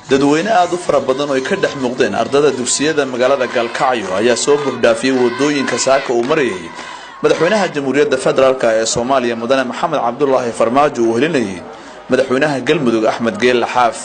Dadweyne aada u fara badan oo ay ka dhex muuqdeen ardada dugsiyada magaalada Gaalkacyo ayaa soo buuxdhaafiyey wadooyinka saaka uu marayay madaxweynaha Jamhuuriyadda Federaalk ee Soomaaliya, Mudane Maxamed Cabdulaahi Farmaajo, uu helinayay madaxweynaha Galmudug Axmed Geelle Xaaf.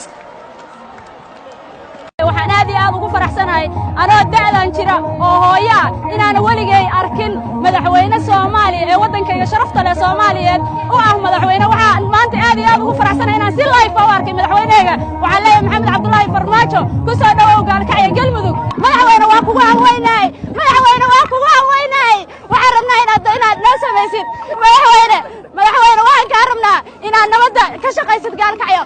Waxaan aad iyo aad ugu faraxsanahay anoo da'dan jira oo hooyaa inaana weligay arkin madaxweyne Soomaaliya ee waddankayga sharafta leh Soomaaliyeed u ah madaxweyne. Waxaan maanta aad iyo aad ugu faraxsanahay inaan si live u arkay madaxweynehayga. Waxaan leeyahay, Maxamed Cabdulaahi Farmaajo, ku soo dhowow Gaalkacyo, Galmudug. Madaxweyne, waa kugu hawaynahay. Madaxweyne, waa kugu hawaynahay. Waxaan rabnaa inaad noo samaysid. Madaxweyne, madaxweyne, waxaan kaa rabnaa inaad nabadda ka shaqaysid Gaalkacyo.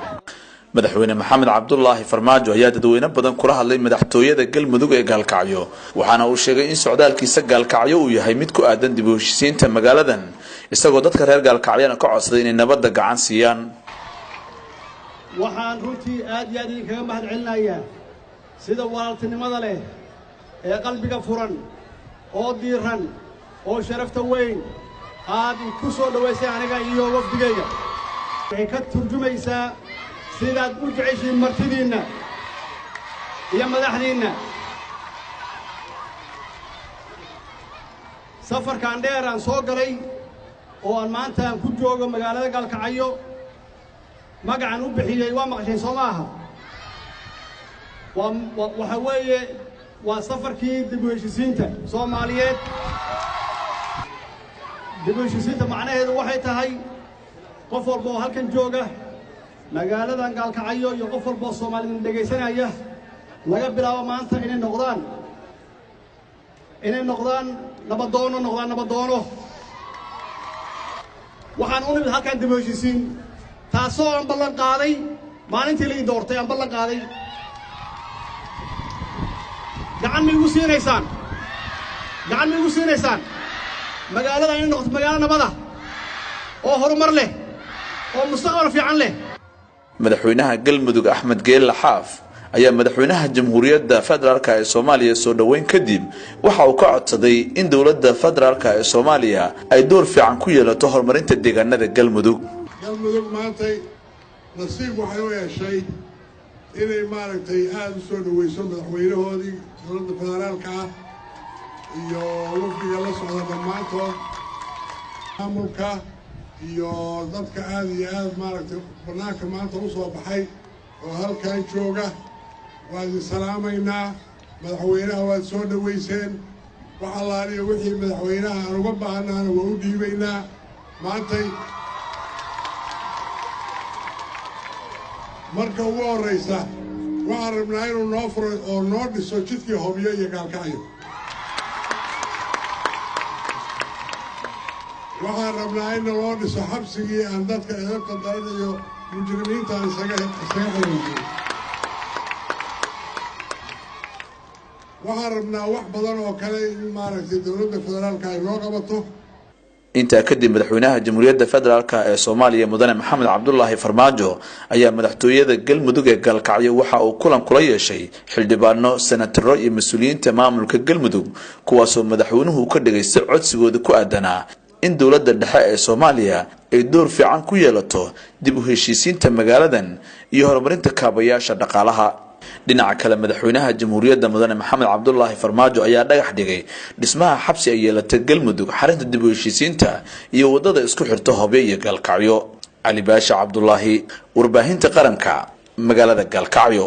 Madaxweyne Maxamed Cabdulaahi Farmaajo ayaa dadweyne badan kula hadlay madaxtooyada Galmudug ee Gaalkacyo, waxaana uu sheegay in socdaalkiisa Gaalkacyo uu yahay mid ku aadan dib u heshiisiinta magaaladan, isagoo dadka reer Gaalkacyana ka codsaday inay nabadda gacan siiyaan. Waxaan runtii aad iyo aad idinkaga mahad celinayaa sida walaaltinimada leh ee qalbiga furan oo diiran oo sharafta weyn aad ku soo dhowaysay aniga iyo wafdigayga. Waxay ka turjumaysaa sidaad u jeceshiin martidiinna iyo madaxdiinna. Safarkan dheer aan soo galay oo aan maanta aan ku joogo magaalada Gaalkacyo, magacan u bixiyey waa maqasheen, soo maaha? Waa waxa weeye, waa safarkii dib u heshisiinta Soomaaliyeed. Dib u heshisiinta macnaheedu waxay tahay qof walba oo halkan jooga magaaladan Gaalkacyo iyo qof walba oo Soomaalida dhegaysanaya, laga bilaabo maanta inay noqdaan nabadoono, noqdaan nabadoono. Waxaan u nimid halkan dib u heshisiin, taasoo aan ballan qaaday maalintii la ii doortay, aan ballan qaaday. Gacan ma igu siinaysaan? Gacan ma igu siinaysaan magaalada inay noqoto magaalo nabada oo horumar leh oo mustaqbal fiican leh? Madaxweynaha Galmudug Axmed Geelle Xaaf ayaa madaxweynaha Jamhuuriyadda Federaalk ee Soomaaliya soo dhoweyn kadib waxa uu ka codsaday in dowladda federaalk ee Soomaaliya ay door fiican ku yeelato horumarinta deegaanada Galmudug. Galmudug maantay nasiib waxay u yeeshay inay, maaragtay, aada u soo dhoweyso madaxweynahoodii dowladda federaalka ah iyo wafdiga la socda dhammaantood, maamulka iyo dadka aada iyo aada, maaragtay, bannaanka maanta u soo baxay oo halkan jooga. Waa idin salaamaynaa. Madaxweynaha waad soo dhoweyseen. Wax allaaliyo wixii madaxweynaha aan uga baahanahana waa u dhiibaynaa maantay. Marka ugu horraysa waxaan rabnaa inuu noo furo oo noo dhiso jidkii Hobyo iyo Gaalkacyo. Waxaan rabnaa in naloo dhiso xabsigii aan dadka edabta daran iyo mujrimiinta aan isaga xiriirjiro. Waxaan rabnaa wax badan oo kale in, maaragtay, dowladda federaalka ay noo qabato. Intaa kadib madaxweynaha Jamhuuriyadda Federaalk ee Soomaaliya, Mudane Maxamed Cabdulaahi Farmaajo, ayaa madaxtooyada Galmudug ee Gaalkacyo waxa uu kulan kula yeeshay xildhibaano, senataro iyo mas-uuliyiinta maamulka Galmudug, kuwaasoo madaxweynuhu ka dhageystay codsigooda ku aadanaa in dowladda dhexe ee Soomaaliya ay door fiican ku yeelato dib u heshiisiinta magaaladan iyo horumarinta kaabayaasha dhaqaalaha. Dhinaca kale, madaxweynaha Jamhuuriyadda, Mudane Maxamed Cabdulaahi Farmaajo, ayaa dhagax dhigay dhismaha xabsi ay yeelatay Galmudug, xarinta dib u heshiisiinta iyo wadada isku xirta Hobyo iyo Gaalkacyo. Cali Baasha Cabdulaahi, Warbaahinta Qaranka, magaalada Gaalkacyo.